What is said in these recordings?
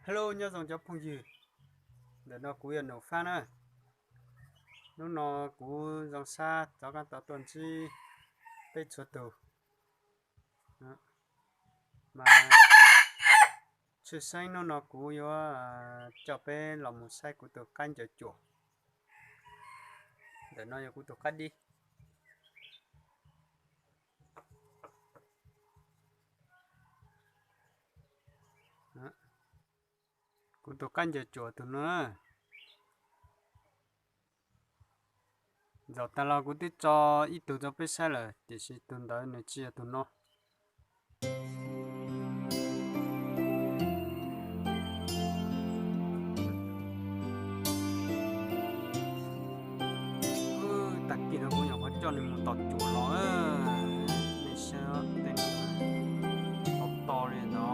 Hello, nyob zoo cov phooj ywg, ntawm no kuv yog Num Fab na. Hnub no kuv Zoo Sab rov qab tau tuaj ntsib peb txhua tus. Mas tshwj xeeb hnub no kuv yuav coj peb los mus saib kuv tus qaib ncaws cuam. Ntawm no yog kuv tus qaib dib. Kuv tus qaib ncaws cuam tus no na. Zaum tas los kuv twb tso ib tug rau peb saib lawm, tiam sis tus ntawd nws tsis yog tus no. Tag kis no kuv nyuam qhuav coj nws mus tom cuam los, nej saib tej no, to to li no.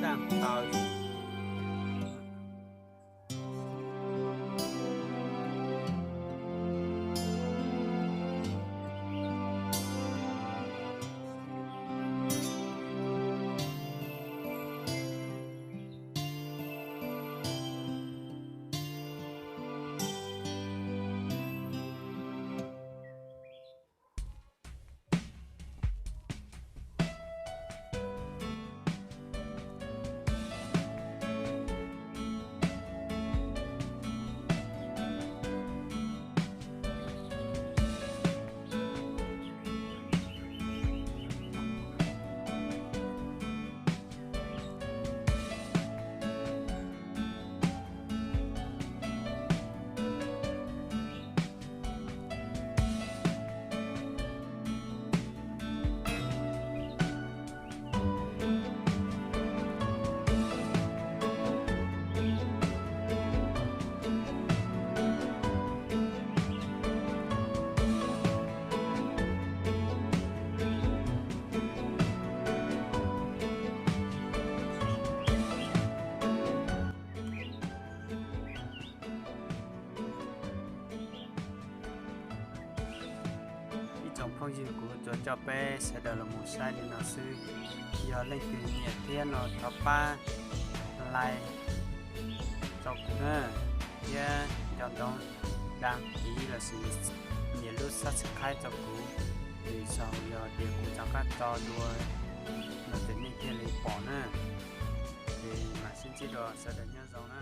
Daj taw. Ib tsoom phooj ywg, kuv tsuas coj peb sawv daws los mus saib li no xwb. Yog leej twg nyiam thiab no thov pab like rau kuv na, thiab nco ntsoov đăng ký lossis nias lub subscribe rau kuv, vim yog tias kuv rov qab tso dua no ces nej thiaj li pom na. Ces mam sib ntsib dua, sawv daws nyob zoo na.